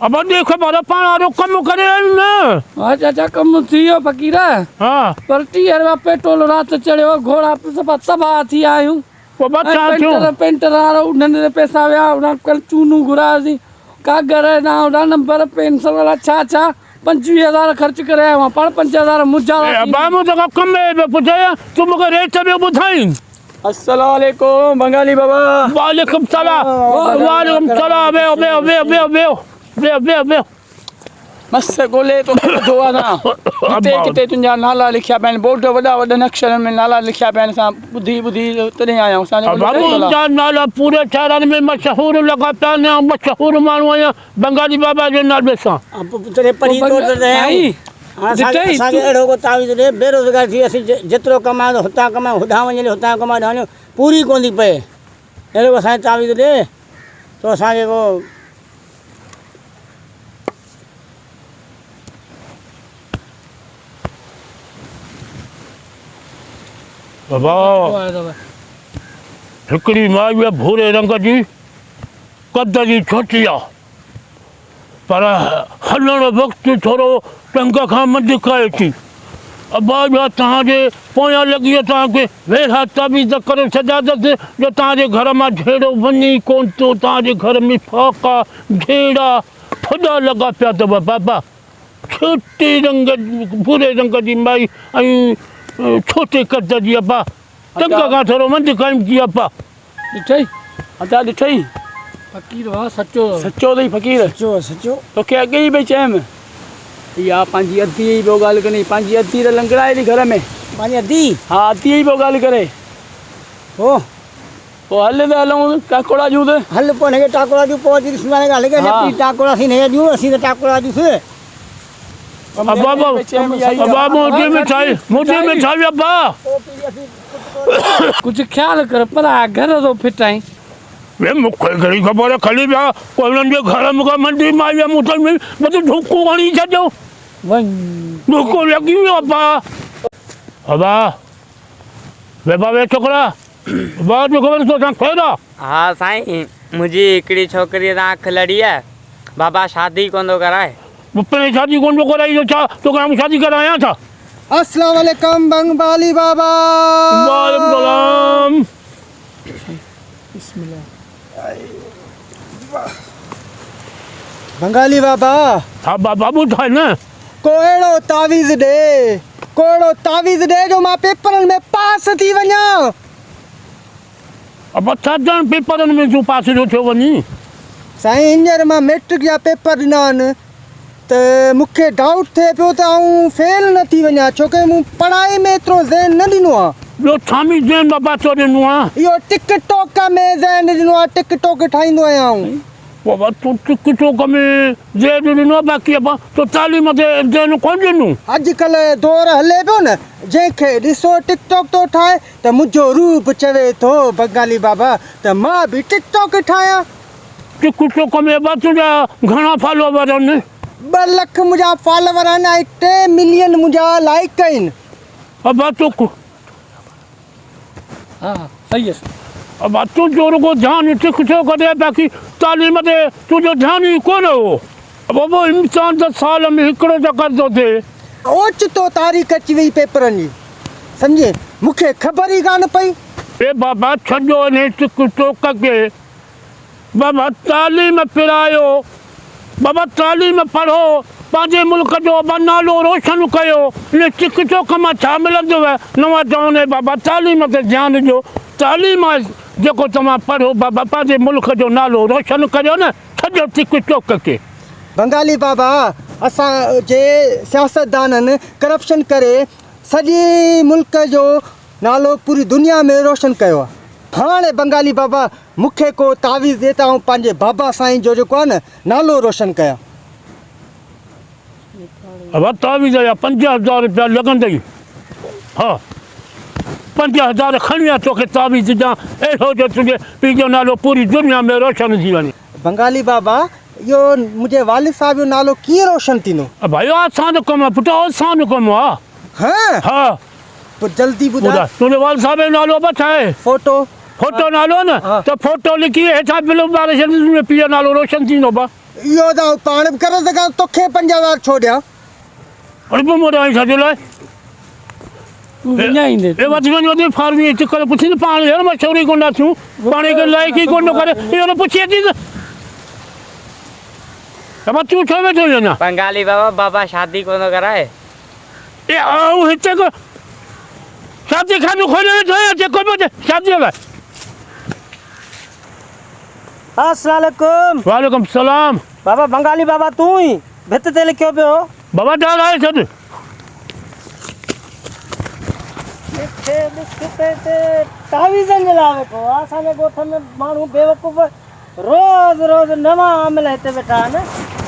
ابا ڏي خبر پاڻ وارو ڪم ڪري آيون نه. ها چاچا ڪم ٿي ويو فقير. ها. پر 30 رپيا پيٽرول رات چڙهيو گهوڙا صفا تباهه ٿي ويا آهيون. بابا ڇا ٿيو؟ ۽ پينٽر وارو انهن تي پئسا ويا انهن ڪل چونو گهرايوسين ڪاڳر هيڏانهن هوڏانهن نمبر پينسل الاء ڇا ڇا 25 هزار خرچ ڪري آيو آهيان پاڻ 5000 منهنجا اي ابا مون توکان ڪم ۾ پيو پڇايان تون مونکي ريٽ پيو ٻڌائين. السلام عليڪم بنگالي بابا. وعليڪم السلام وعليڪم السلام ويهو ويهو ويهو ويهو ويهو ويهو ويهو ويهو. مس ڳولي توکي لڌو آ اسان جتي ڪٿي تنهنجا نالا لکيا پيا آهن بورڊ وڏا وڏن اکشرن ۾ نالا لکيا پيا آهن اسان ٻڌي ٻڌي تڏهن آيا آهيون اسان جو بابو منهنجا نالا پوري شهرن ۾ مشهور لڳا پيا آهن آئون مشهور ماڻهو آهيان بنگالي بابا جي نالي سان. تڏهن پڙهي تو ته رهيا آهيون اسان کي اهڙو ڪو تعويذ ڏي بيروزگار ٿي اسين جيترو ڪمايون ته هتان ڪمايون هوڏانهن وڃي هتان ڪمايون هوڏانهن وڃون پوري ڪونه ٿي پئي اهڙو ڪو اسان کي تعويذ ڏي تو اسان کي ڪو. بابا هڪڙي مائي ڀوري رنگ جي قد جي ڇوٽي آ پر هلڻ وقت ٿورو ٽنگ کان منڊڪائي ٿي. ابا اها توهان جي پويان لڳي آ توهان کي ويڙها تعويذ ڪري ڇڏيا اٿس جو توهان جي گهر مان جهيڙو وڃي ئي ڪونه ٿو توهان جي گهر ۾ ڦاڪا جهيڙا ڦڏا لڳا پيا اٿو بابا ڇوٽي رنگ ڀوري رنگ جي مائي ۽ ڇوٽي قد جي ابا ٽنگ کان ٿورو منڊڪائي ٿي ابا. ڏٺئي؟ ادا ڏٺئي؟ فقير واهه سچو اٿو. سچو اٿئي فقير. سچو آ سچو. توکي اڳي ئي پئي چيم. اها پنهنجي اديء جي پيو ڳالهه ڪندين. پنهنجي ادي ته لنگڙائي ٿي گهر ۾. پنهنجي ادي؟ ها اديء جي پيو ڳالهه ڪري. پوء؟ پوء هل ته هلون ٽاڪوڙا ڏيون ته. هل پوء هن کي ٽاڪوڙا ڏيون پوء اچي ڏسون ڳالهه ڪري ها. ٽاڪوڙا اسين هن کي ڏيون اسين ته ٽاڪوڙا ڏيونس. ابا ابا منهنجي مٺائي منهنجي مٺائي ابا. ڪجهه خيال ڪر پرايا گهر ٿو ڦٽائين. وي مون کي ڪهڙي خبر کلي پيا ڪو هنن جي گهر ۾ ڪا منڊي مان آئي مون ته مون ته ڌڪو هڻي ڇڏيو. وڃ. ڌڪو لڳي ويو ابا. ابا وي ابا وي ڇوڪرا ابا تو خبر تو سان خير آ. ها سائين منهنجي هڪڙي ڇوڪريء سان اک لڙي آهي بابا شادي ڪونه ٿو ڪرائي. پڻهين شادي ڪونه ٿو ڪرائي جو ڇا توکي آئون شادي ڪرايان ڇا. اسلام عليڪم بنگالي بابا. وعليڪم سلام. بنگالي بابا. ها بابا ٻڌاء نه. ڪو اهڙو تعويذ ڏي ڪو اهڙو تعويذ ڏي جو مان پيپرن ۾ پاس ٿي وڃان. ابا ڇا ڄاڻ پيپرن ۾ تون پاس جو ٿيو وڃين. سائين هينئر مان ميٽرڪ جا پيپر ڏنا آهن ته مون کي ڊائوٽ ٿئي پيو ته آئون فيل نه ٿي وڃان ڇو ڪي مون پڙهائي ۾ ايترو ذهن نه ڏنو آهي. ٻيو ڇا ۾ ذهن بابا تو ڏنو آهي؟ اهو ٽڪ ٽوڪ ۾ ذهن ڏنو آهي ٽڪ ٽوڪ ٺاهيندو آهيان آئون. بابا تو ٽڪ ٽوڪ ۾ ذهن ڏنو آهي باقي ابا تو تعليم تي ذهن ڪونه ڏنو. اڄڪلهه دور هلي پيو نه جنهن کي ڏسو ٽڪ ٽوڪ ٿو ٺاهي ته منهنجو روح به چوي ٿو بنگالي بابا ته مان به ٽڪ ٽاڪ ٺاهيان. ٽڪ ٽاڪ ۾ ابا تنهنجا گهڻا فالوور آهن؟ 2 لک منهنجا فالوور آهن ۽ 3 ملين منهنجا لائيڪ آهن. ابا تو ها صحيح آهي. ابا تنهنجو رڳو ڌيان ٽڪ ٽاڪ تي باقي تعليم تي تنهنجو ڌيان ئي ڪونه هو. ابا امتحان ته سال ۾ هڪڙو چڪر ٿو ٿئي. اوچتو تاريخ اچي وئي پيپرن جي. سمجهين مون کي خبر ئي ڪانه پئي. اي بابا ڇڏيو انهي ٽڪ ٽوڪ کي بابا تعليم پرايو بابا تعليم پڙهو پنهنجي ملڪ جو ابا نالو روشن ڪيو انهي ٽڪ ٽوڪ مان ڇا ملندو نوان جوان اي بابا تعليم تي ڌيان ڏيو تعليم آهي جيڪو توهان پڙهو بابا پنهنجي ملڪ جو نالو روشن ڪريو نه ڇڏيو ٽڪ ٽوڪ کي. بنگالي بابا اسان جي سياستدانن ڪرپشن ڪري سڄي ملڪ جو نالو پوري دنيا ۾ روشن ڪيو آ. هاڻي بنگالي بابا مون کي ڪو تعويذ ڏي ته آئون پنهنجي بابا سائين جو جيڪو آ نه نالو روشن ڪيان. ابا تعويذ جا 5000 روپيا لڳندئي. ها 5000 کڻي آ توکي تعويذ ڏيان اهڙو جو تنهنجي پيء جو نالو پوري دنيا ۾ روشن ٿي وڃي. بنگالي بابا اهو منهنجي والد صاحب جو نالو ڪيئن روشن ٿيندو؟ ابا اهو آسان ڪم آ پٽ آسان ڪم آ. ها؟ ها. پوء جلدي ٻڌاء. ٻڌاء تنهنجي والد صاحب جو نالو ابا ڇا آهي؟ ڦوٽو. ڦوٽو نالو آهي نه ته ڦوٽو لکي هيٺان بلو ماري ڇڏ تنهنجي پيء جو نالو روشن ٿيندو ابا. اهو ته آئون پاڻ به ڪري سگهان ٿو، توکي 5000 ڇو ڏيان؟ اڙي پوء مون ڏانهن ڇا جي لاء؟ تون وڃائيندين. اي وڌ وڃ وڌ فارمي چڪر پڇين پاڻ يار مشهور ئي ڪونه ٿيون پاڻ کي لائق ئي ڪونه ڪري اهو نه پڇي اچيس ته تون ڇو ويٺو آهين اڃا؟ بنگالي بابا بابا شادي ڪونه ٿو ڪرائي. اي آئون هتي ڪو شادي خانو کولي ويٺو آهيان جيڪو به اچي شاديء لاء. السلام عليڪم. وعليڪم السلام. بابا بنگالي بابا تون ئي ڀت تي لکيو پيو هو. بابا ڊاڙائي ڇڏ. ڏسي ڏس ته هتي تعويذن جي لاء ويٺو آ. اسان جي ڳوٺ ۾ ماڻهو بيوقوف روز روز نوان عامل هتي ويٺا آهن.